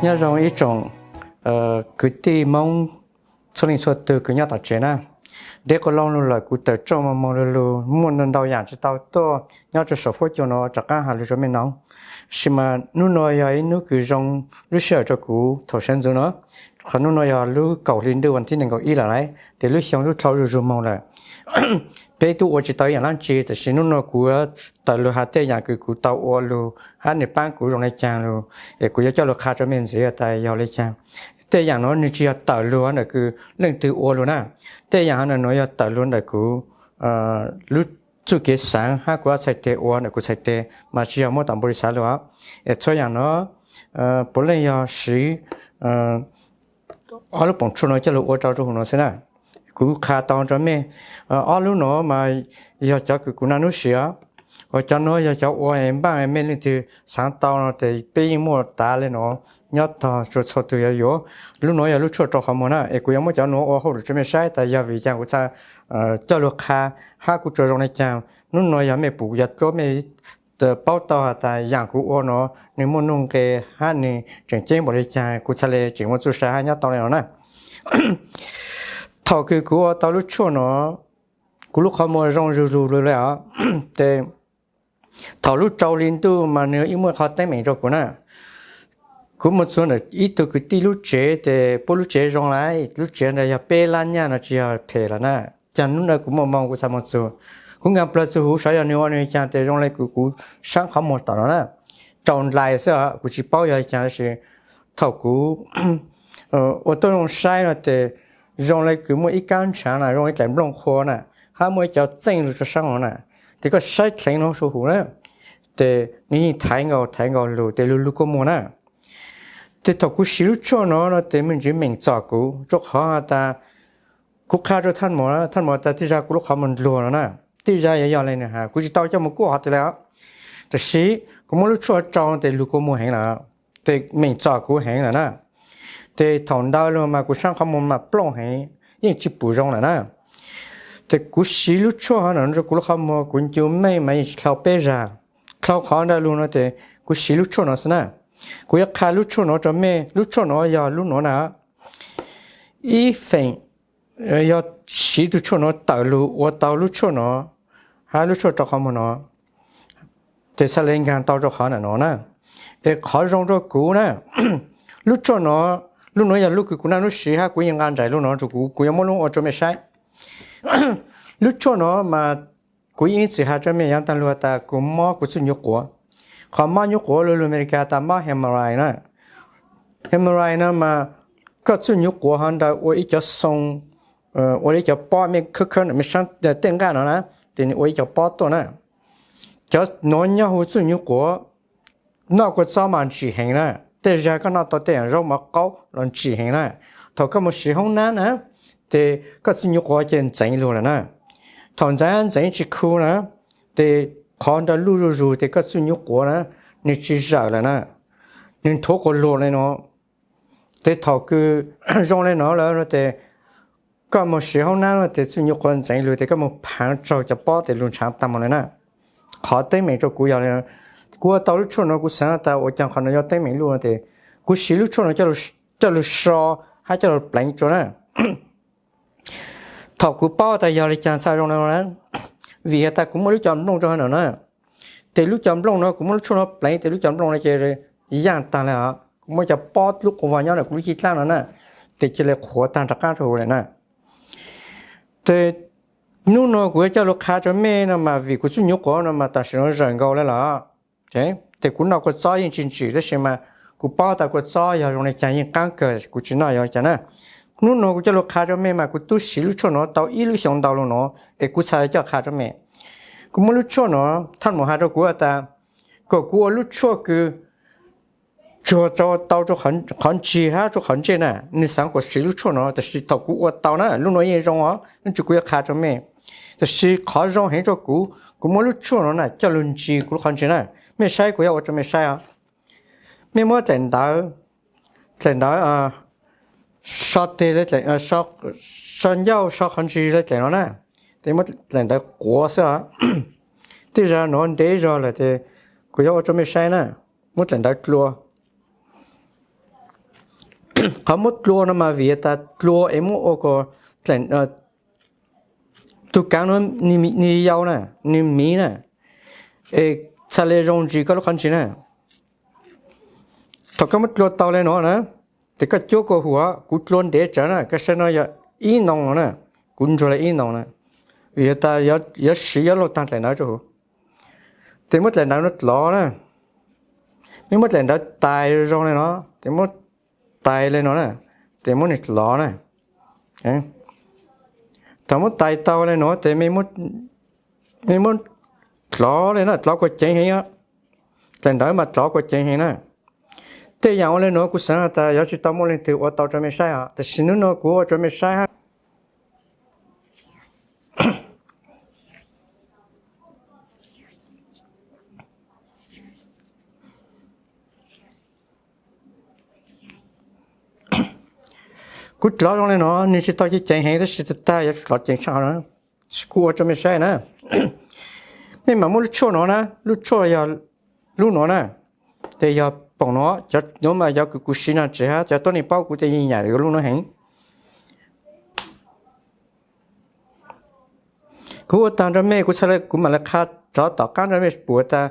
Nyob zoo ib tsoom kwv tij Hmoob txhua leej txhua tug kws nyob tom tsev na. Deb qau loo lug lawm, kuv tawm rooj moog moog lug lug muaj ntau yam tsis tau tuaj nyob rua saum fuab cua nuav rov qaab has lug rua mej noog. Tab sis mas nub nuav yog ib nub kws zoo lub sij hawm rua kuv thaum sawv ntxuv nuav. Qhov nub nuav yog lub kaum hli ntuj vas thib nees nkaum ib lawm lauj, tes lub xyoo tub dlhau zuj zug moog lawm. Peb tub ua tsis tau yaam dlaab tsi, tab sis nub nuav kuv tawm lug has tej yaam kws kuv tau ua lug hab nwg paab kuv zoo le caag lug, es kuv yuav coj lug qha rua mej ntxiv tas yog le caag. Tej yaam nuav nwg tsis yog tawm lug ntawm kws leej twg ua lug na. Tej yaam nuav yog tawm lug ntawm kuv lub txuj kev xaav hab kuv ob txhais tes ua ntawm kuv txhais tes, mas tsis yog muab tom npau li xav lug. Es txhua yaam nuav puav leej yog siv ob lub poom tshuaj nuav coj lug ua rau rua huv nuav xwb na. Kuv qha tau rua mej, ob lub nuav mas yog cov kws kuv naj nub siv os. Uas cov nuav yog cov ua npaaj, mej leej twg xaav tau no tes peb yeej muaj tav le nuav nyob tog rua txhua tug yuav yuav. Lub nuav yog lub tshuaj rau qhov muag na, es kuv yuav muab cov nuav ua hauj lwm rua mej saib tas yog vim caag kuv txhaj coj lug qha hab kuv tsuas zoo le caag. Nub nuav yog mej pum yog dluab mej paub tau has tas yaam kuv ua nuav nwg muaj nuj nqe hab nwg tseem ceeb npaum le caag, kuv txhaj le tseem muaj txuj sa hab nyob tau le nuav na. Thaum kws kuv ua tau lub tshuaj nuav, kuv lub qhov muag zoo zuj zug lug le os. Tes thaum lub rau hli ntuj mas nwg ib muaj qhov teeb meem rua kuv na. Kuv moog txug ntawm ib tug kwv tij lub tsev, tes puab lub tsev zoo lawm, lub tsev ntawd yog peb lab nyaj no tsis yog phem lawm na. Caag nub nuav kuv muaj moo kuv txhaj moog txug. Kuv nkaag plawg txug huv saib yog nwg ua nwg caag, tes zoo le kws kuv saab qhov muag tom no na, rau nlais xwb, kuv tsis paub yog le caag, tab sis thaum kuv ua tuab zoo saib no tes zoo le kws muaj ib kaab ntshaav na, zoo ib dlaim nplooj qhua na, hab muaj ib cov txeej lug rua saab no na. Tes koj saib dleev no rua huv na, tes nwg yeej thaiv nkaus thaiv nkaus lug tes lug lug kua muag na. Tes thaum kuv siv lub tshuaj no no tes me ntsis meem txom kuv, rua qhov has tas kuv qha rua thaj muam, thaj muam tas tej zag kuv lub qhov muag ndluag no na. Tej zag yog yog le nwg has, kuv tsis tau coj moog kuaj qhov twg le os. Tab sis kuv muab lub tshuaj rau tes lug kua muag heev lawm, tes meem txom kuv heev lawm na. Tes thaum ntawd lug mas kuv saab qhov muag mas plooj heev, yeej tsis pum zoo lawm na. Tes kuv siv lub tshuaj no rua kuv lub qhov muag, kuv ncu meej mas yeej tsis dlhau peb zag. Dlhau qhov ntawd lug no tes kuv siv lub tshuaj no xwb na. Kuv yuav qha lub tshuaj no rua mej, lub tshuaj no yog lub nuav na. Ib feem yog siv tug tshuaj nuav tawm lug ua tau lub tshuaj no, hab lub tshuaj rau qhov muag no, tes txhaj le nkaag tau rua qhov ntawm no na. Es qhov zoo rua kuv na, lub tshuaj no, lub nuav yog lub kws kuv naj nub siv hab kuv yeej nqa nraim lub no rua kuv, kuv yuav muab lub ua rua mej saib. Lub tshuaj no mas kuv yeej ib txwm has rua mej yav taag lug tas kuv mob kuv txuj nyuv quav. Qhov mob nyuv quav lug lug Amelikas tas mob hemorrhoid na. Hemorrhoid no mas koj txuj nyuv quav hov ntawd ua ib cov xoo, ua ib cov pob mej khawb khawb ntawm mej saab tej nqaj no na, tes nwg ua ib cov pob tuaj na. Cov nuav nyob huv txuj nyuv quav, noj kua txob mas ntsim heev na. Tej zag koj noj tau tej yaam zaub mov qaub los ntsim heev na. Thaum koj moog siv hoob nab na, tes koj txuj nyuv quav ces ntxeev lug lawm na. Thaum ntxeev ntxeev tsis khu na, tes qhov nrag luj zuj zug tes koj txuj nyuv quav na, nwg tsis zawm lawm na, nwg nthuav quas luas le no. Tes thaum kws zoo le no lawm tes koj moog siv hoob nab no tes txuj nyuv quav ntxeev lug tes koj moog phaav tsaug cov pob tes lug ntshaav taag moog le na. Qhov teeb meem rua kuv yog, kuv ua tau lub tshuaj no kuv xaav tas ua caag qhov no yog teeb meem luj no tes kuv siv lub tshuaj no coj lug so hab coj lug pleev rua na. Thaum kuv paub tas yog le caag txhaj zoo le no na, vim has tas kuv muaj lub cov nplooj rua hov no na. Tes lub cov nplooj no kuv muab lub tshuaj no pleev tes lub cov nplooj no ces yaaj taag le os. Kuv muab cov pob lub quas vag nyob ntawm kuv lub cib dlaab no na, tes cia le qhuav taag rov qaab rua huv le na. Tes nub no kuv yuav coj lug qha rua mej no mas vim kuv txuj nyuv quav no mas tam sim no zawm nkaus le lawm. Tes kuv noj kua txob yeej tsis ntsim tab sis mas kuv paub tas kua txob yog zoo le caag yeej qaab kawg kuv tsis noj yog le caag na. Nub no kuv coj lug qha rua mej mas kuv tub siv lub tshuaj no tau ib lub xyoo ntau lug no, es kuv txhaj coj qha rua mej. Kuv muab lub tshuaj no, thaj muam has rua kuv tas kom kuv ua lub tshuaj kws tsuag tau rua qhov ntsis hab rua qhov ntsej na. Nwg xaav kom siv lub tshuaj no tab sis thaum kuv ua tau na lub no yeej zoo os, ib ntsis kuv yuav qha rua mej. Tab sis qhov zoo heev rua kuv, kuv muab lub tshuaj no na coj lug ntsis kuv lub qhov ntsis na. Mej saib kuv yuav ua rua mej saib os. Mej muab dlaim ntawv, dlaim ntawv so teg, so ncauj so qhov ntsis le dlaim no na, tes muab dlaim ntawv quav xwb os. Tej zag nuav ntev zog lawm tes kuv yuav ua rua mej saib na. Muab dlaim ntawv dlua, Qhov muab dlua no mas vim tas dlua es muab ua kom tus kaav no nws yau na, nws miv na, es txhaj le zoo ntsis koj lub qhov ntsis na. Thaum koj muab dlua tau le no na, ces koj cuab kua huam, kuv dlua ntev tsawv na, koj saib no yog ib noo no na, kuv ntsuag le ib noo na, vim tas yuav siv yuav luag taag dlaim ntawv rua huv. Ces muab dlaim ntawv no dlov na, mej muab dlaim ntawv tais zoo le no, ces muab tais le no na, ces muab nws dlov na. Thaum muab tais tau le no ces mej muab dlov le na, dlov kuas ceev heev, dlaim ntawv mas dlov kuas ceev heev na. Tej yaam ua le no kuv xaav tas yuav tsi tau muaj leej twg ua tau rua mej saib os, tab sis nub no kuv ua rua mej saib hab. Kuv dlov zoo le no, nws tsi tau ceev heev tab sis tag tag yuav dlov ceev tshaj no, kuv ua rua mej saib na. Mej mam muab lub tshuaj no na, lub tshuaj yog lub no na, ces yog poom no, cov nuav mas yog kws kuv siv no tsev hab, cov tuab neeg paub kuv ces yeej nyiam yuav lub no heev. Kuv ua taag rua mej, kuv txhaj le kuv mam le qha rov tom qaab rua mej pum tas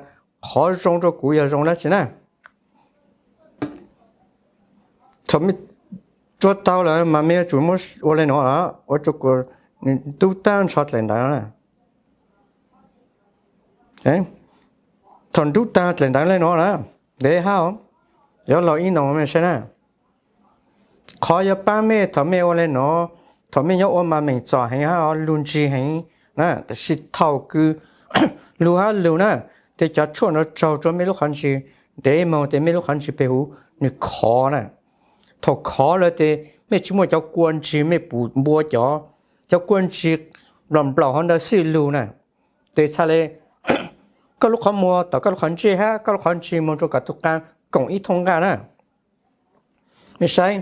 qhov zoo rua kuv yog zoo dlaab tsi na. Thaum mej dlua tau lawm mas mej yuav tsum muab ua le no, ua rua kuas nws ntub taab nrho dlaim ntawv na. Thaum ntub taag dlaim ntawv le no na, ntev hab, yuav laug ib noo mej saib na. Qhov yuav paab mej thaum mej ua le no, thaum mej nyob ua mas meem txom heev hab os, lug ntsis heev na, tab sis thaum kws lug hab lug na, ces cov tshuaj no raug rua mej lub qhov ntsis, ntev moog ces mej lub qhov ntsis peg huv nws khov na. Thaum khov lawm ces mej tsi muaj cov kua ntsis, mej pum npua cov, cov kua ntsis nplaum nplaum hov ntawd xwb lug na. Ces txhaj le koj lub qhov muag tom koj lub qhov ntsej hab koj lub qhov ntsis moog rua koj tug qaa koom ib thooj nqaj na. Mej saib.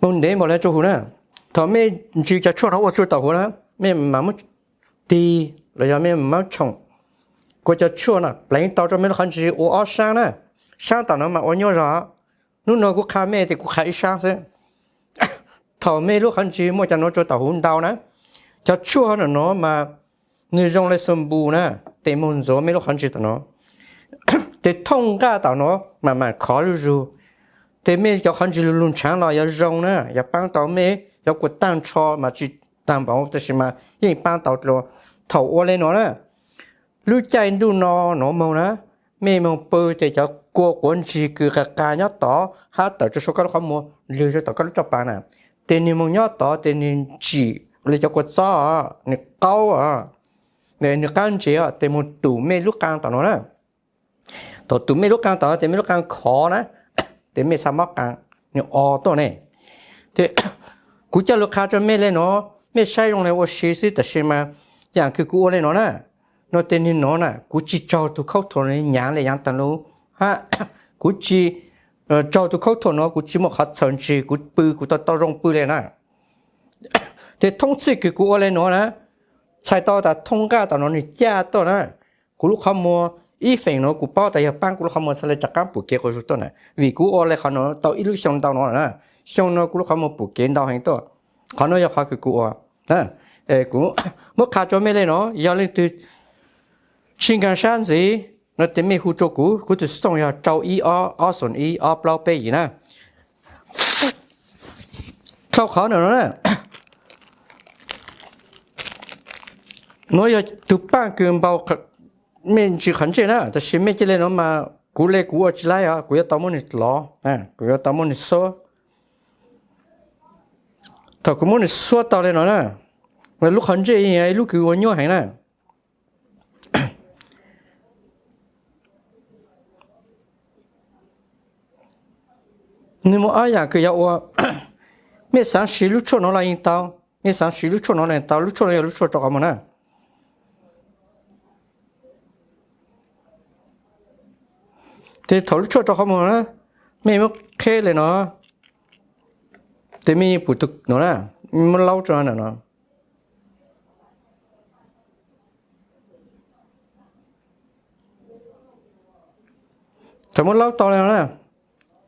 Moog ntev npaum le rua huv na. Thaum mej ntsws cov tshuaj no ua rua tom huv na, mej mam muab tig los yog mej mam muab tshoom, kuas cov tshuaj no pleev tau rua mej lub qhov ntsis ua ob saab na. Saab tom no mas ua nyuaj zog. Nub no kuv qha mej tes kuv qha ib saab xwb. Thaum mej lub qhov ntsis muaj cov nuav rua tom huv ntau na, cov tshuaj no mas nwg zoo le xu npu na, tes moog ntxuav mej lub qhov ntsis tom no, tes thooj nqaj tom no mam mam khov zuj zug, tes mej cov qhov ntsis lug lug ntshaav los yuav zoo na, yuav paab tau mej, yuav kuas taag nrho mas tsi taag npaum tab sis mas yeej paab tau dlua. Thaum ua le no na, lub caij ntuj no nuav moog na, mej moog pw tes cov kua quav ntsis kws qas qas nyob tod hab tawm rua sau koj lub qhov muag lug rua tom koj lub roj pas na, tes nwg moog nyob tod tes nwg tsim le cov kua txob, nwg qaub, nwg qaab ntses tes moog tum mej lub qaa tom no na. Thaum tum mej lub qaa tom no tes mej lub qaa khov na, tes mej txhaj mob qaa, nwg o tuaj ne. Kuv coj lug qha rua mej le no, mej saib zoo le ua si xwb tab sis mas yaam kws kuv ua le no na, no tes nwg no na kuv tsi raug tug khaub thuas no nyaav le yaav taag lug hab, kuv tsi raug tug khaub thuas no kuv tsi muaj qhov txhawm ntsis, kuv pw kuv tau tau zoo pw le na. Tes thoob txhij kws kuv ua le no na, txhais tau tas thooj nqaj tom no nwg caj tuaj na. Kuv lub qhov muag ib feem no kuv paub tas yog paab kuv lub qhov muag txhaj le rov qaab pum kev quas zug tuaj na, vim kuv ua le qhov no tau ib lub xyoo ntau no na. Xyoo no kuv lub qhov muag pum kev ntau heev tuaj. Qhov no yog qhov kws kuv ua. Kuv muab qha rua mej le no, yog leej twg tsi nkaag sab ntxiv no tes mej hu rua kuv, kuv tug xov tooj yog rau ib ob ob xoom ib ob plaub peb yim na. Dhau qhov no na, nuav yog tug paaj kws npau mej ntsis qhov ntsej na, tab sis mej ca le no mas kuv le kuv ua tsi laib os, kuv yuav tau muab nwg dlov, kuv yuav tau muab nwg xuab. Thaum kuv muab nwg xuab tau le no na, lub qhov ntsej ib lub kws ua nyuaj heev na. Nwg muaj ob yaam kws yuav ua, mej xaav siv lub tshuaj no los yeej tau, mej xaav siv lub tshuaj no los yeej tau, lub tshuaj no yog lub tshuaj rau qhov muag na. Ces thaum lub tshuaj rau qhov muag na, mej muab qheb li no, ces mej yeej pum tus no na, muab laub rau ntawm no. Thaum muab laub tau li no na,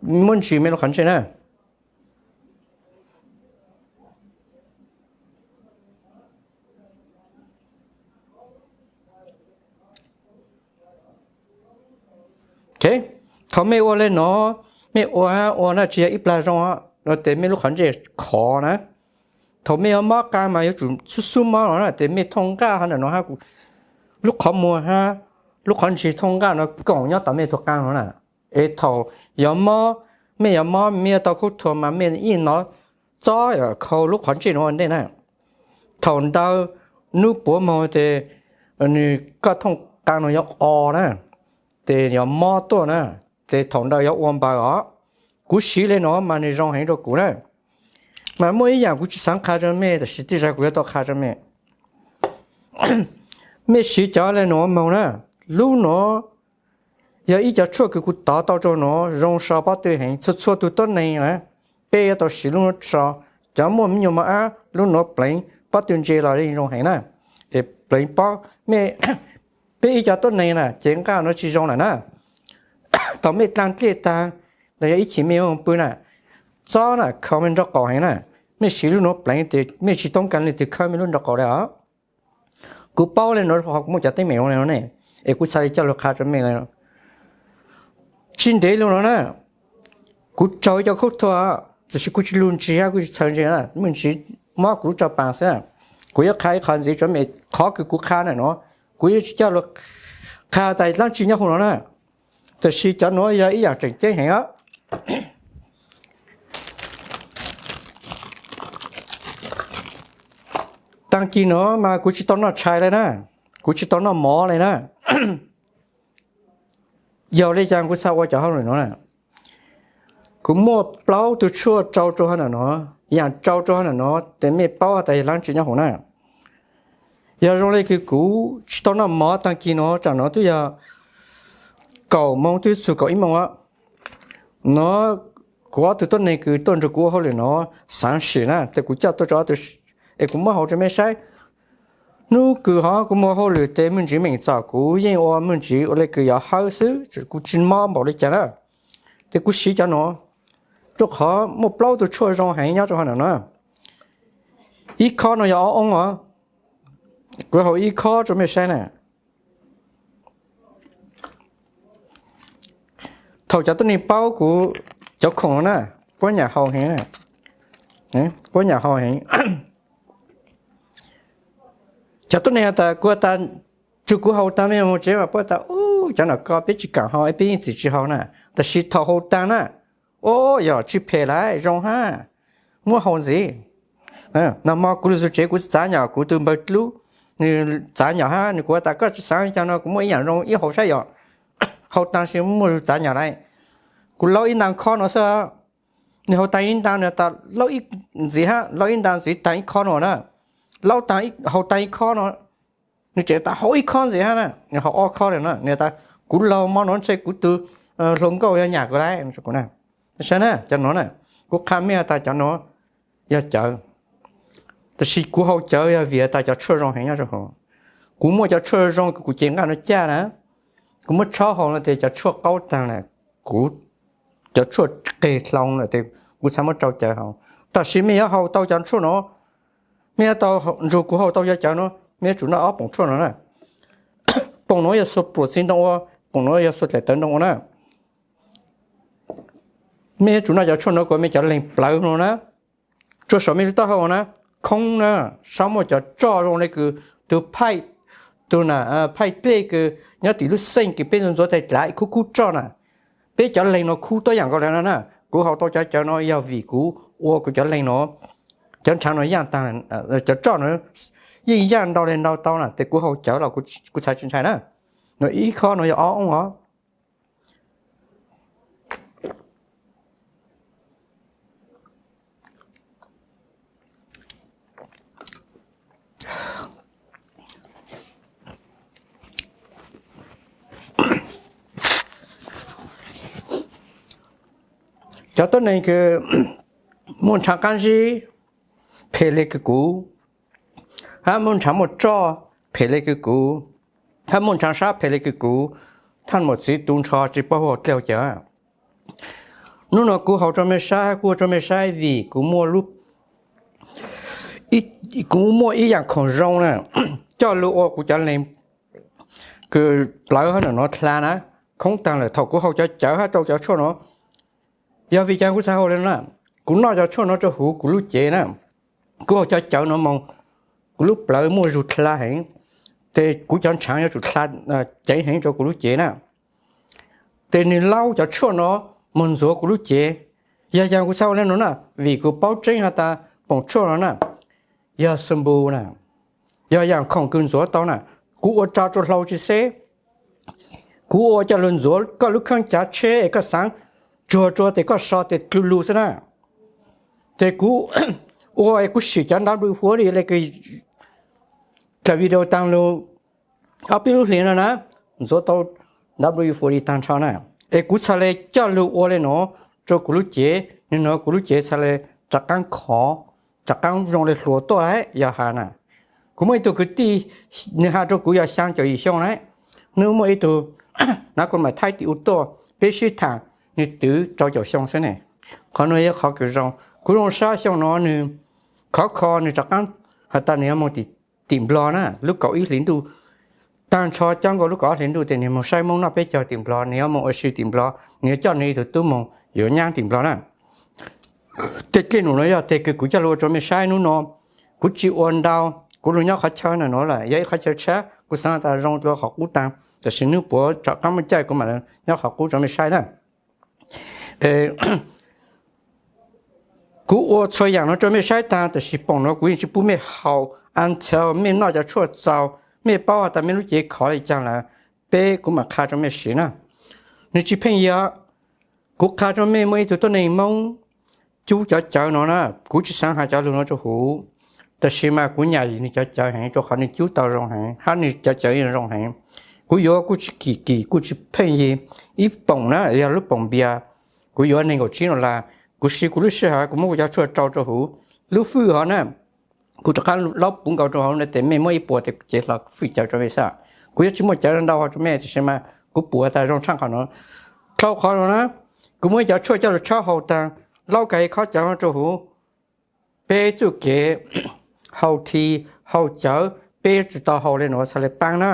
muab ntsis mej lub qhov ntsej na. Thaum mej ua li no, mej ua ua na tsis yog ib plag zoo no ces mej lub qhov ntsej khov na. Thaum mej yuav mob qaa mas yuav tsum xub xub mob no na ces mej thooj nqaj hab ntawm no hab, lub qhov muag hab lub qhov ntsej thooj nqaj no koom nyob tom mej tug qaa no na. Es thaum yuav mob, mej yuav mob mej yuav tau khaub thuas mas mej yeej hnov txob khau lub qhov ntsej no ua ntej na. Thaum ntawd nub puav moog ces nws koj thooj qaa no yuav o na, ces yuav mob tuaj na, ces thaum ntawd yuav ua npaws os. Kuv siv li no mas nws zoo heev rau kuv na. Mas muaj ib yaam kuv tsis xaav qha rau mej tab sis tej zag kuv yuav tau qha rau mej. Mej siv cov li nuav moog na, lub nuav yog ib cov tshuaj kws kuv tov tau rau nuav zoo so pob tw heev, txhua txhua tug tuab neeg na, peb yuav tau siv lub nuav so. Cov muaj me nyuam mos ab, lub nuav pleev pob tw ntse los yeej zoo heev na. Es pleev pob, mej, peb ib co tuab neeg na ces nqaj nuav tsis zoo lawm na. Thaum mej dlaag dlej taag los yog ib chim mej moog pw na, txob na khau mej nraub qaum heev na, mej siv lub nuav pleev ces mej tsis toob kas leej twg khawb mej lub nraub qaum li os. Kuv paub li nuav rau qhov kuv muaj cov teeb meem zoo li no ne, es kuv txhad li coj lug qha rau mej li. Tsis ntev lug no na, kuv raug ib co khaub thuas, tab sis kuv tsis lug ntsis, kuv tsis txhawj ntsis, mej ntsis mob kuv lub roj paas xwb. Kuv yuav qha ib qho ntxiv rau mej, qhov kws kuv qha na no, kuv yuav tsis coj lug qha tas dlaab tsi nyob huv no na. Tab sis cov nuav yog ib yaam tseem ceeb heev os. Taag kis no mas kuv tsis tau noj tshais li na, kuv tsis tau noj mov li na. Yog li cas kuv txhad ua cov hauj lwm no na? Kuv muaj plaub tug tshuaj rau rau hauv ntawm no, yaam rau rau hauv ntawm no ces mej paub tas yog dlaab tsi nyob huv na. Yog zoo li kws kuv tsis tau noj mov taag kis no, tsam no twb yog kaum moos twb txug kaum ib moos no, kuv ob tug tuab neeg kws tuaj nrug kuv ua hauj lwm no xaav sim na, ces kuv coj tuaj rau ob tug es kuv muab haus rau mej saib. Nub kws hov kuv muaj hauj lwm ces me ntsis meem txom kuv yeej ua me ntsis ua li kws yuav hawb xwb, kuv tsis mob npaum li cas na. Ces kuv siv cov no, rau qhov muaj plaub tug tshuaj zoo heev nyob rau hauv ntawm no. Ib khob no yog ob oob os, kuv haus ib khob rau mej saib na. Thaum cov tuab neeg paub kuv cov khoom no na, puab nyam haus heev, puab nyam haus heev. Cov tuab neeg has tas kuv has tas, tsuas kuv haus taag mej moog tsev mas puab tas, u, cov no ko peb tsis kaam haus, peb yeej txiv tsis haus na. Tab sis thaum haus taag na, u, yog tsis phem lawm, zoo hab, muab haus ntxiv. Nag hmo kuv lug txug tsev kuv txav nyom kuv tug npawg dlub, nws txav nyom hab nws, kuv has tas koj tsis xaav li cas no kuv muaj ib yaam zoo ib haus saib yom. Haus taag sis muaj zug txav nyom lawm. Kuv laub ib nta khob no xwb. Nws haus taag ib nta, nws tas laub ib ntxiv hab, laub ib nta ntxiv taag ib khob no na. Laub taag, haus taag ib khob no, nws tseem tas haus ib khob ntxiv hab na, nws haus ob khob li no. Nws tas kuv laug mo no ntshe kuv tug hluas nkauj yuav nyam kuv lawm. Saib na, cov no na, kuv qha mej tas cov no yog cawv. Tab sis kuv haus cawv yog vim tas cov tshuaj zoo heev nyob rau hauv. Kuv muaj cov tshuaj zoo kws kuv cev nqaj no caj na, kuv muab tshob haus no ces cov tshuaj qaub taag lawm, kuv cov tshuaj qeg hlo lawm ces kuv txhad muab rau cawv haus. Tab sis mej yuav haus tau cov tshuaj no, mej yuav tau nrug kuv haus tau cov cawv no, mej yuav tsum noj ob poom tshuaj no na. Poom no yog xuas pluam txiv ntoo ua, poom no yog xuas dlaim tawv ntoo ua na. Mej yuav tsum noj cov tshuaj no kom mej cov leeg plawv no na. Tsuas saum mej lub taub hau na, khoob na, sab muaj cov roj zoo le kws tug phaij, tug na, phaij dlej kws nyob tim lub xeej kws peb ntxuav tais dlav khub khub roj na. Peb cov leeg no khub tuab yaam nkaus le no na. Kuv haus tau cov cawv no yog vim kuv ua kuv cov leeg no, cov nrhav no yaaj taag, cov roj no yeej yaaj ntau le ntau tau na, ces kuv haus cawv los kuv txhad tsis ntshai na. No ib khob no yog ob oob os. Cov tuab neeg kws muaj nrhav qaab zib phem le kws kuv, hab muaj nrhav muaj roj phem le kws kuv, hab muaj nrhav sab phem le kws kuv, thaj maum txiv tu nrho tsi paub hu dlej hauv caw. Nub nua kuv haus rua mej saib, kuv ua rua mej saib vim kuv muaj, kuv muaj ib yaam khoom zoo na, coj lug ua kuv cov leeg kws plawv hab nua dlha na, khoob taag lawm. Thaum kuv haus cov cawv hab rau cov tshuaj nua, yog vim caag kuv txhaj haus le nua na? Kuv noj cov tshuaj nua rua huv kuv lub cev na, kuv haus cov cawv nua moog, kuv lub plawv muaj zug dlha heev, tes kuv cov ntshaav yuav tsum dlha ceev heev rua kuv lub cev na. Tes nwg laub cov tshuaj nua moog ntxuav kuv lub cev. Yog caag kuv txhaj ua le nua na? Vim kuv paub tseeb has tas poom tshuaj nua na yog xu npu na, yog yaam khoom kws ntxuav tau na. Kuv ua rua rua hlau tsi xeb, kuv ua coj lug ntxuav koj lub khaab cav tsheb es koj xaav tsuag rua tes koj so tes dlu lug xwb na. Tes kuv ua es kuv sim cov ntav nplu huav li le kws dlaim video taag lug ob peb lub hlis nua na, ntxuav tau ntav nplu huav li taag nrho na. Es kuv txhaj le coj lug ua le nua rua kuv lub cev, nwg nua kuv lub cev txhaj le rov qaab khov, rov qaab zoo le hluas tuaj lawm yog has na. Kuv muaj ib tug kwv tij, nwg has rua kuv yog xyaa caum yim xyoo na, nwg muaj ib tug nav kua maim Thaib tim u tuaj, peb sib thaam, nwg twv rau caum xyoo xwb ne. Qhov nua yog qhov kws zoo, kuv zoo sab xyoo nua nwg khov kho nwg rov qaab has tas nwg yuav moog tim Nplog na, lub kaum ib hlis ntuj taag nrho coob nkaus lub kaum ob hlis ntuj tes nwg moog saib Moob noj peb caug tim Nplog, nwg yuav moog ua si tim Nplog, nwg yuav coj nwg ib tug tub moog yuav nyab tim Nplog na. Tej dlej num nua yog tej kws kuv coj lug ua rua mej saib nub nua. Kuv tsi ua ntau, kuv lug nyob qhov chaw nua lawm yog ib qhov chaw tshab, kuv xaav tas zoo dlua qhov qub taag, tab sis nub puav rov qaab muaj caij kuv maam nyob qhov qub rua mej saib na. Kuv ua txhua yaam nua rua mej saib taag, tab sis poom nua kuv yeej tsi pub mej haus until mej noj cov tshuaj txaus, mej paub has tas mej lub cev khov le caag lawm, peb kuv maam qha rua mej siv na. Nwg tsi pheej yog, kuv qha rua mej muaj ib tug tuab neeg Moob cub cov cawv nua na, kuv tsi xaav has cov lug nua rua huv, tab sis mas kuv nyam nwg cov cawv heev rua qhov nwg cub tau zoo heev hab nwg cov cawv zoo heev. Kuv yuav kuj tsi kim kim kuj tsi pheej yig, ib poom na yog lub poom npias, kuv yuav neeg nkaum tsib nua las, kuv siv kuv lub sij hawm kuv muab kuv cov tshuaj rau rua huv, lub fwj hov na, kuv rov qab laub puv nkaus rua huv na tes mej muab ib puas tes cev hlo fwj cawv rua mej xwb. Kuv yuav tsi muaj cawv ntau hov rua mej, tab sis mas kuv pum tas zoo tshaaj qhov nua. Dlhau qhov nua na, kuv muab ib cov tshuaj coj lug tshawb haus taag, laub kag ib khob cawv rua huv. Peb txuj kev haus dlhi, haus cawv, peb tsi tau haus le nua txhaj le paab na.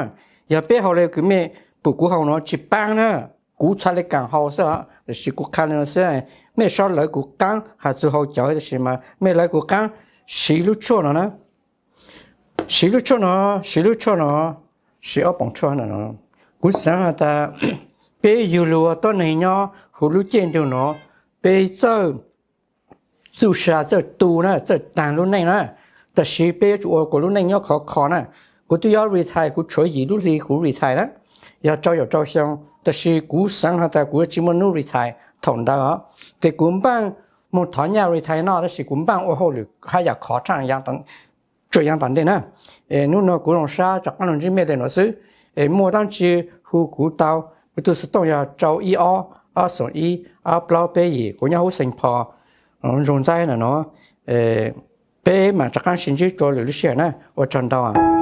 Yog peb haus le kws mej pum kuv haus nua tsi paab na, kuv txhaj le kaam haus xwb, tab sis kuv qha le nua xwb, mej so lawv kuv qaab has txug haus cawv, tab sis mas mej lawv kuv qaab siv lub tshuaj nua na. Siv lub tshuaj nua, siv lub tshuaj nua, siv ob poom tshuaj nua. Kuv xaav has tas peb yug lug ua tuab neeg nyob huv lub caij ntuj nua, peb txawj txuj sa txawj tu na, txawj taag lub neej na, tab sis peb yuav tsum ua kuas lub neej nyob khov kho na. Kuv twb yuav retire, kuv tshuav yim lub hli kuv retire na, yog rau yaum rau xyoo, tab sis kuv xaav has tas kuv yuav tsi muaj nub retire thaum ntawd os. Tes kuv npaaj moog thov nyaj retire noj, tab sis kuv npaaj ua hauj lwm hab yaam khov tshaaj tsuam yaav tom ntej na. Nub nua kuv zoo sab rov qaab lug ntsib mej le nua xwb. Es muaj dlaab tsi hu kuv tau, kuv tug xov tooj yog rau ib ob, ob xoom ib, ob plaub peb yim, kuv nyob huv Saint Paul, Zoo Ntxaib na no. Peb maam rov qaab sib ntsib rua lwm lub sij hawm na, ua tsaug ntau.